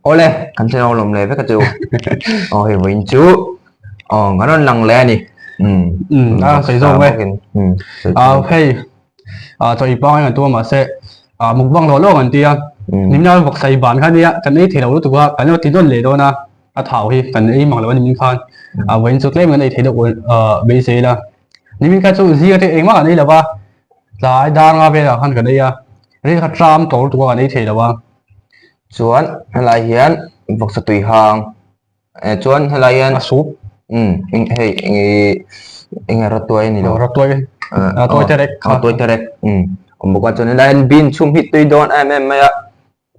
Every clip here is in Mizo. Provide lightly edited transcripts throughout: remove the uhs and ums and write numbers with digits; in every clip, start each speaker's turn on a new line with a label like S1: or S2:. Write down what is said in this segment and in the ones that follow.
S1: Awle, kan channel lawm leh vek a chu. Aw hei vawiin chu aw kan rawn lang leh a ni. Um
S2: Um a sawi zawk e.
S1: Um
S2: A hei a chaw i pang an tua mahse a mukbang lo lo an tia. Nimna vawk sai ban kha nia kan ei thei lo lutuk a kan lo ti nawn leh dawn a a thau hi kan ei mang lo a ni min khan. A vawiin chu tlem kan ei thei deuh beisei la. Nimin kha chu zinga te engmah kan ei lo va tlai dar nga velah khan kan ei a ril kha tram tawh lutuk a kan ei thei lo a.
S1: Chuan helai hian vawksa tui hang eh chuan helai hian
S2: a soup
S1: um hei enge enge rawtuai a ni lo
S2: rawtuai rawtuai terek
S1: kha rawtuai terek um awm bawk a chuan helai hian bean chhum hi tui dawn em em mai a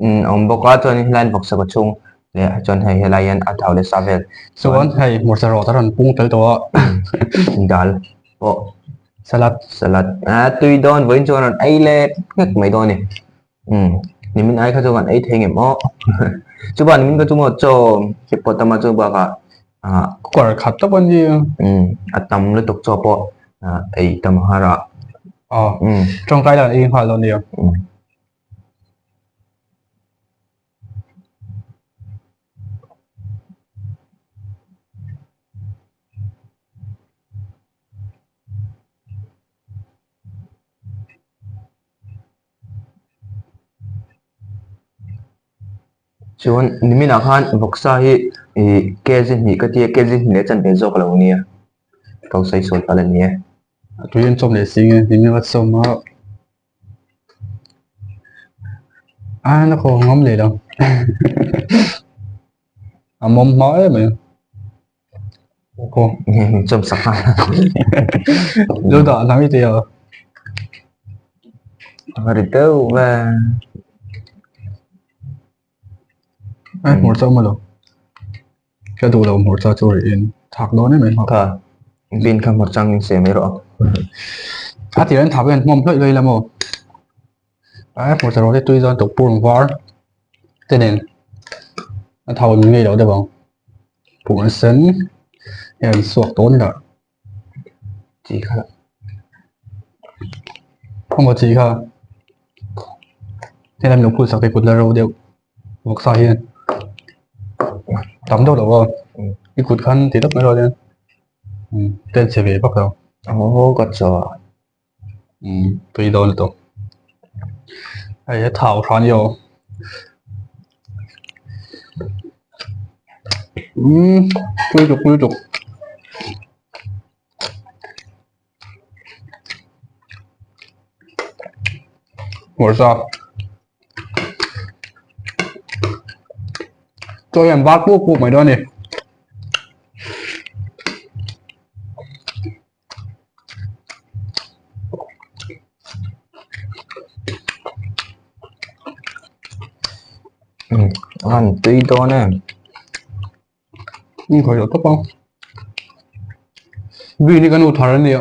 S1: um a awm bawk a chuan helai hian vawksa kawchhung leh chuan hei helai hian a thau leh sa vel
S2: chuan hei hmawrhcha rawt a rawn pung tel tawh a
S1: dal pawh
S2: salad
S1: salad a tui dawn vawiin chuan rawn ei leh nghek mai dawn a ni. Um nimin ai kha chu kan ei thei ngem aw chuba nimin kha chu maw chaw hi pawt a chu bakah ah
S2: cooker khat tawp a ni
S1: um a tam lutuk chaw pawh ah ei tam a har a
S2: aw
S1: um
S2: tawngtai dan ei nghal dawn nia.
S1: Um. Chuan niminah khan vawksa hi ih kg hnih ka tia kg hnih leh chanve zawk a lo nia ka lo sawi sawi palh a ni e.
S2: A tui an chawm leh si nge nimin a chawm a a na khaw ngam leh lo a mawm hma em mai.
S1: Chawm sak a.
S2: Lu dah nang i tia.
S1: Ri deuh ve.
S2: Ai hmur chau malo. Ka duh lo hmur cha chu ri in thak dawn em em.
S1: Kha bin kha hmur chang in se mai rawh.
S2: A tir an thak hian hmawm hlawih hlawih la maw. Ai hmur cha rawh te tui zawn tuk purung var te nen a thau in ngei lo deuh ang. Puan sen hian suak tawn ila
S1: chi kha
S2: khawngaw chi kha helai lo phul sak te kut la ro deuh vawksa hian tam deuh lo aw i kut khan ti tawp mai rawh hian tel che ve vak lo
S1: aw ka chaw
S2: umm tui dawn lutuk hei a thau tha ania aw umm tui lutuk tui lutuk hmawrhsa chaw hian bar puk puk mai dawn a ni.
S1: An tui dawn em
S2: ni khawi lo tawp ang green hi kan u thar a nia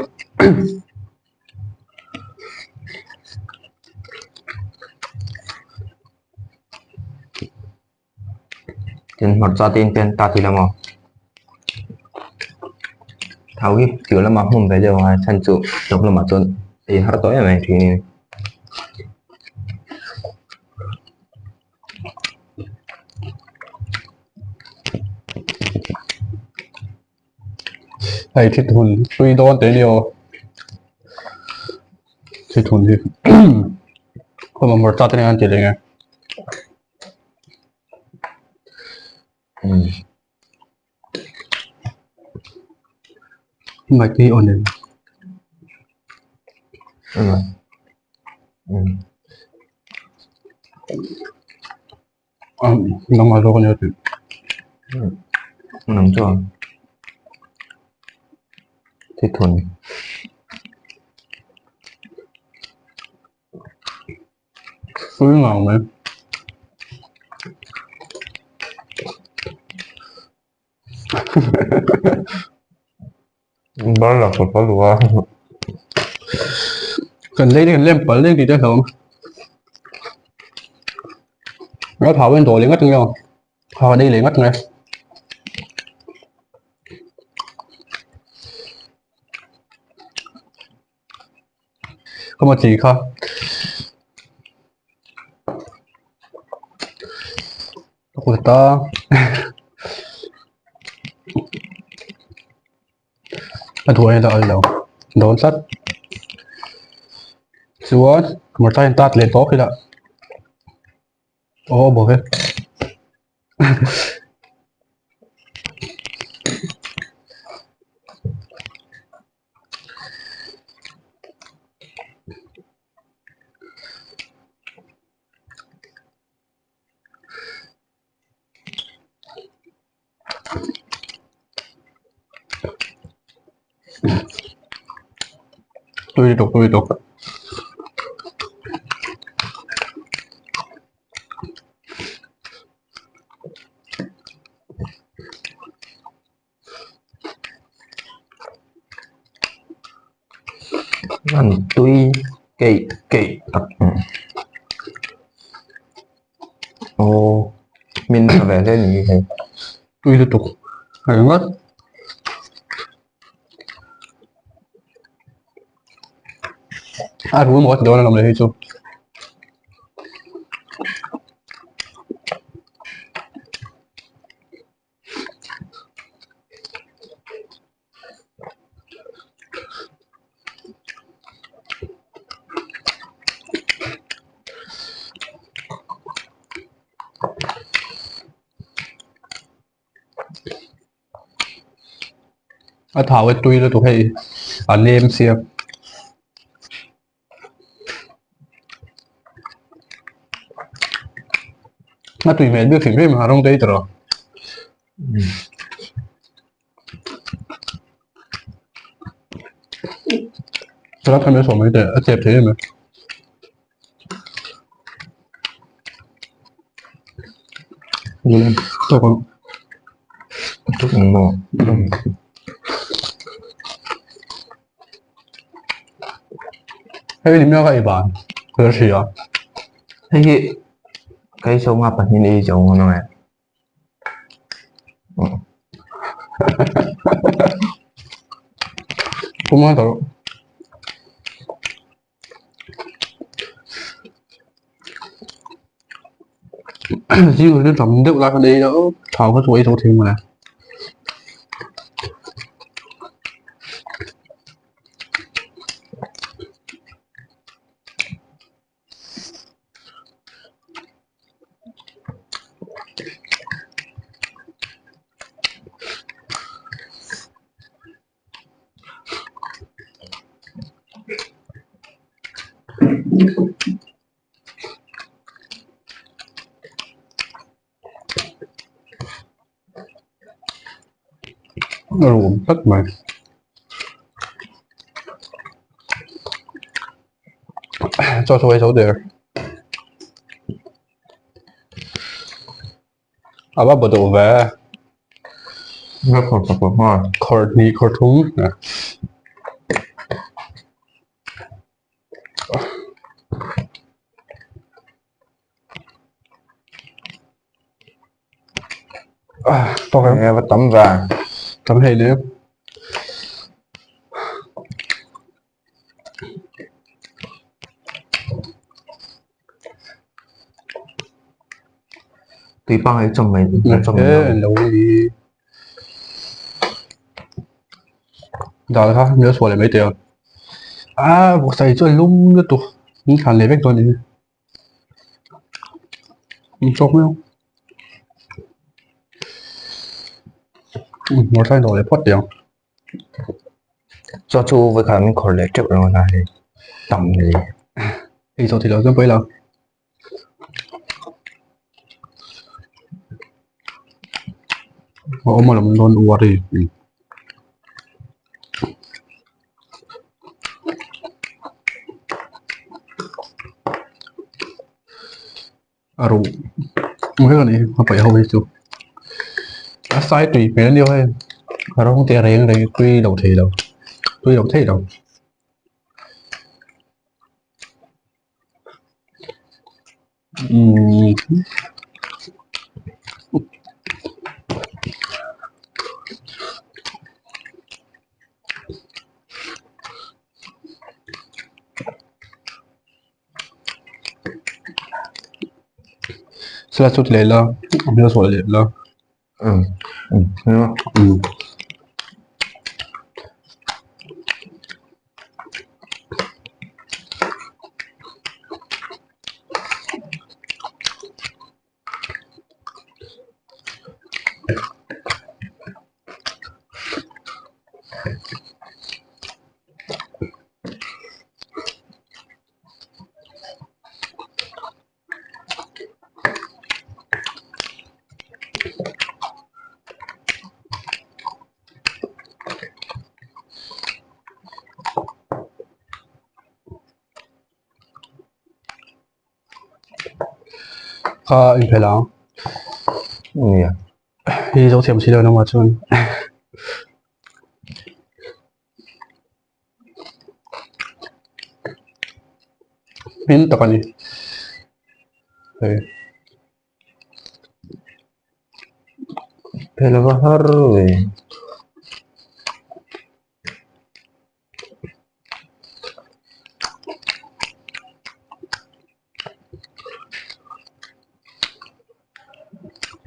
S1: Tin hmarcha te in pen ta tih lam aw thau hi tir lamah hmun ve deuh a chhan chu tawp lamah chuan ei har tawh em em thin in.
S2: Hei thil hun hlui dawn teh nia aw thil hun hi khawma hmarcha te nen an ti leh nge. Might be on it. Nangmah zawk a nia tih.
S1: Nang chuan thithun.
S2: Tui ngang mai.
S1: Bar la kawt a luh a.
S2: Kan lei te kan lem pal deuh tih te hlauh awm. A thau in dawh leh ngat nge aw. Thau an ei leh ngat nge. Ka ma chi kha. Kut tang a duh ain a lo dawn tlat chuan hmarcha hian tat leh tawp ila aw a bo ve. Tui tuk tui tuk.
S1: An tui keih keih tak aw min tha ve hle ni hei.
S2: Tui lutuk ringawt. A rul maw ti dawn alawm le hei chu. A thau e tui lutuk hei a nem sia. A tui hmel bik hrim hrim a rawng te hi tawh. Salad kha min sawm mai teh a chep thei em em. Tawk ang.
S1: Tawk ang maw?
S2: Hei ni miaka i ban ka la hria.
S1: Hei hi kai so nga pahnih ei zo ngon ang e.
S2: Kuma tawh. Zing chu tam deuh lai khan ei loh thau kha chu ei zo thei mawle. A rum tlat mai. Chaw chu ei zo der. A va baw duh ve. Khawr hnih khawr thum. Tawk em?
S1: Va tam ve.
S2: Tam hei le.
S1: Tui pangai chawm mai chawm
S2: mai lo ni. Dal kha mil sual leh mai teh a. A bawksaih chu a lum lutuk min thlan leh vek dawn a ni. Min chawk mai ang. Hmawr thlai dawh leh phawt teh ang.
S1: Chaw chu vawikhat min khawrh leh teuh reng a hei tam ni.
S2: Ei zawh theih loh chuan pawi lo. A awm alawm don't worry. A ruh vek a ni a paih ho hi chu a sai tui hmel a nia hei a rawng te a reng reng tui lo thei lo tui lo thei lo. Umm. Salad chu ti leh la a hmel sual leh la. Kha inphelh ang.
S1: Nia.
S2: Hi zo thiam si lo nangmah chuan. Hmin tak a ni. Hei.
S1: Phel va har ve.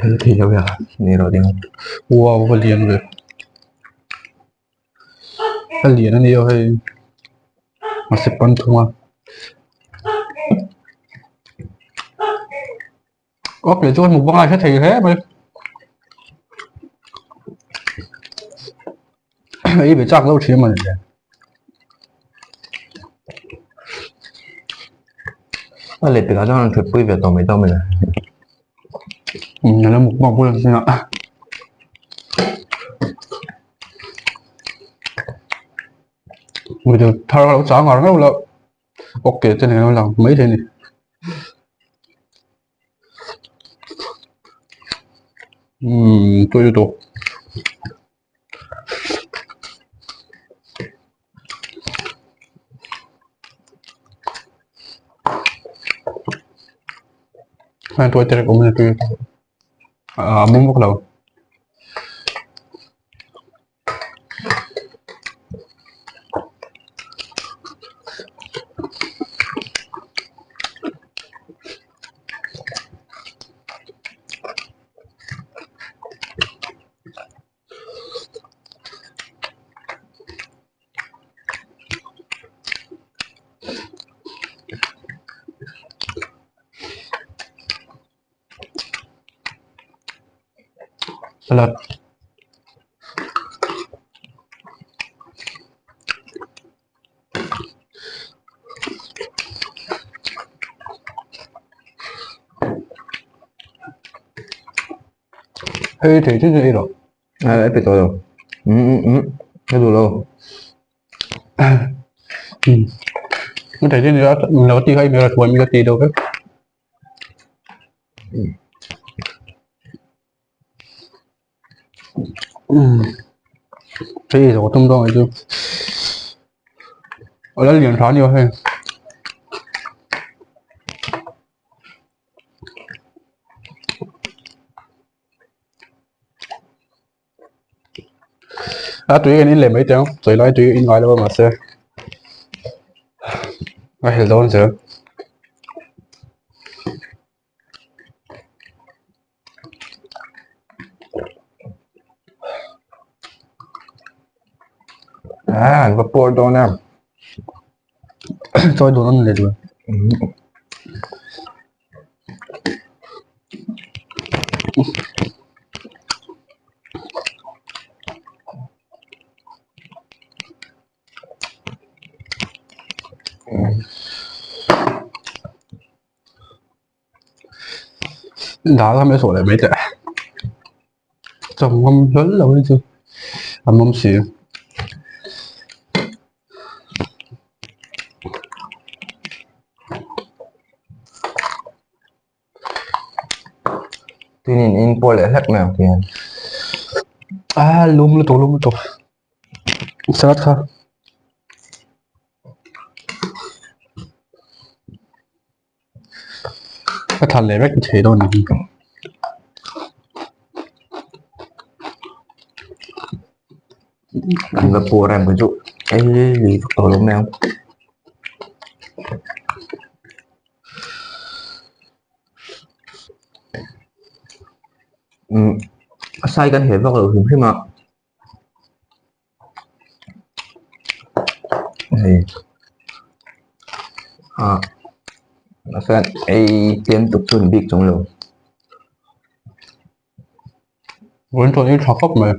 S1: Phel thei lo ya ni ro ding.
S2: Wow va lian ve. A lian a nia hei a se pan thung a ok leh chuan mukbang a hre thei hle mai ei ve chak lo thin a mawni le.
S1: A leh pekah chuan an thutpui ve tawh mai dawn a ni.
S2: Umm a lo mukbang pawh a ni a. Video thar a lo chang ngar ngeuh loh ok te nen a lo lang mai thei a ni. Umm tui lutuk. Heng tuai te rek awm a ni tui a mum vak lo. Salad. Hei thei thei thei rawh.
S1: A ei pe tawh lo. Um um ka duh lo.
S2: Um. Thei thei thei lo ti kha i mera thuai mi ka ti deuh vek. Um. Hei zawh tum dawn chu. A la lian tha a ni aw hei. A tui kan in leh mai teh ang chawi lai tui in ngai lo a mahse a helh dawn zel.
S1: A an va pawr dawn em.
S2: Chawi dawn an ni leh duh. Dal kha mai sawh leh mai teh chawngawm hlawl lo hi chu a mawm si.
S1: Tuinin in pawh leh hlek mai ang tih hian.
S2: A lum lutuk lum lutuk salad kha. Ka thlan leh vek thei dawn a ni.
S1: An va pawh reng chu ei lui vak tawh lo mai ang. A sai kan heh vak lo hrim hrim a. Hei ah mahse ei tlem tuk chu ni bik chung lo.
S2: Vawiin chuan ei tha khawp mai.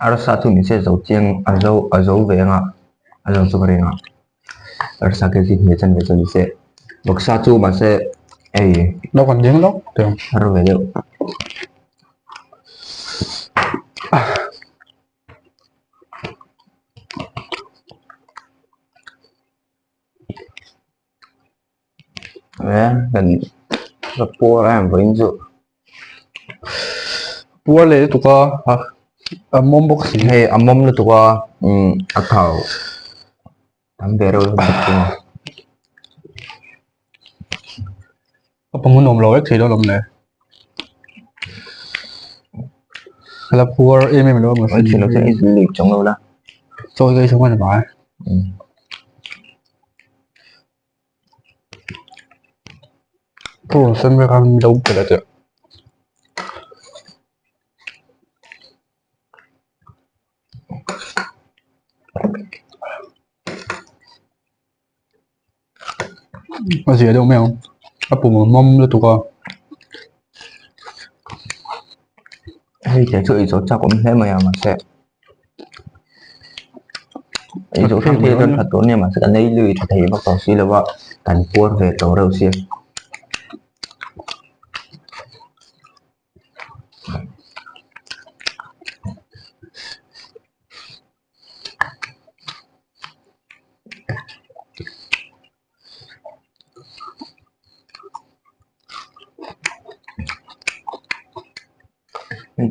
S1: Arsa chu ni se zo chiang a zo a zo ve anga a zo chu ka ring a arsa kg hnih chan ve chu ni se vawksa chu mahse ei
S2: lo kan ding lawk teh ang
S1: har ve deuh. Kan ka puar em vawiin chu
S2: puar leh lutuk a a mawm bawk si
S1: hei a mawm lutuk a umm a thau tam ve reuh bawk thung a
S2: ka pang nuam lo vek thei dawn awm le ka la puar em em lo
S1: a chang lo la
S2: chawi ka ei chhung a ni mai. Purun sen vek a lo belh a teh. A zia deuh mai ang a pum a mawm lutuk a.
S1: Hei te chu ei zawh chak awm hle mai a mahse ei zawh hrang phei chuan tha tur nia mahse kan ei lui tha thei vak tawh si lo a kan puar ve tawh reuh sia.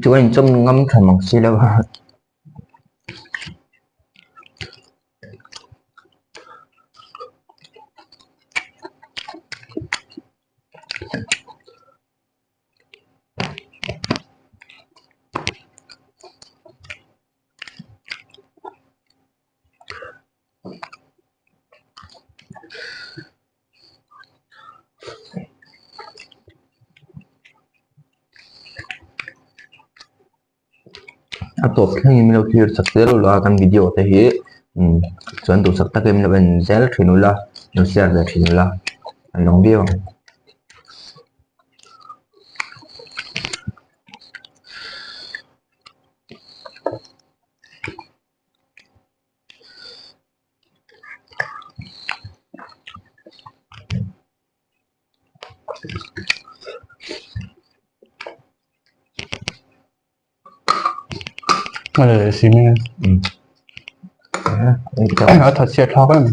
S1: Chu a inchawm ngam tha mang si lo a. A tawp thlengin min lo thlir chak zel ula kan video te hi chuan duhsak takin min lo en zel thin ula lo share ve thin ula an lawm viau ang.
S2: A that chhiat thlak em.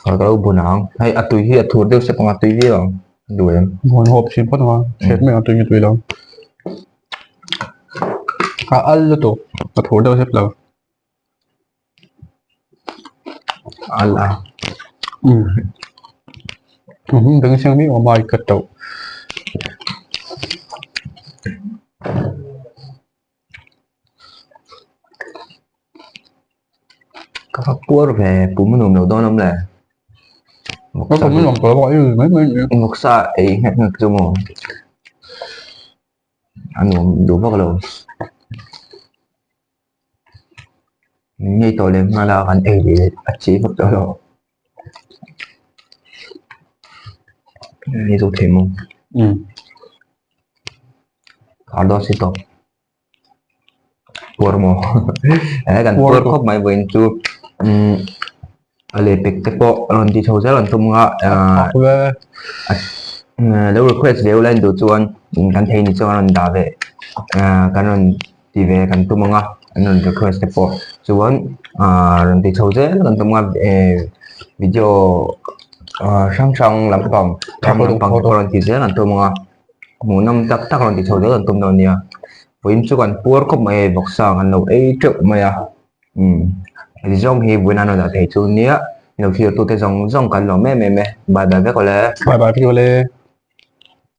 S1: Ka lo bun ang. Hei a tui hi a thur deuh sep ang a tui viau ang. Duh em?
S2: Bun hawp thin phawt ang a. Hriat mai ang a tui nge tui lo. A al lutuk a thur deuh sep lo.
S1: Al a.
S2: Um. Um beng siang mi awm a i ka tauh.
S1: Ka va puar ve pum a nuam lo dawn awm le. Vawksa ei nghet nghet chu maw a nuam duh vak lo. Min ngei tawh leh nghal a kan ei leh a chi vak tawh lo. Ni zo thei maw? A dawn si tawp. Puar maw? Eh kan puar khawp mai vawiin chu umm a lehpek te pawh rawn ti chho zel an tum ang a ah lo request ve ula induh chuan kan thei ni chuan an rawn dah ve ah kan rawn ti ve kan tum ang a an rawn request te pawh chuan ah rawn ti chho zel kan tum ang a eh video ah hrang hrang lampang ram lampang te pawh rawn ti zel an tum ang a. Hmuhnawm tak tak rawn ti chho zel an tum dawn nia. Vawiin chu kan puar khawp mai hei vawksa kan lo ei teuh mai a. Umm heti zawng hi vawiin an rawn dah thei chu nia. Lo thlir tute zawng zawng kan lawm em em e. Bye bye vek awle.
S2: Bye bye vek awle.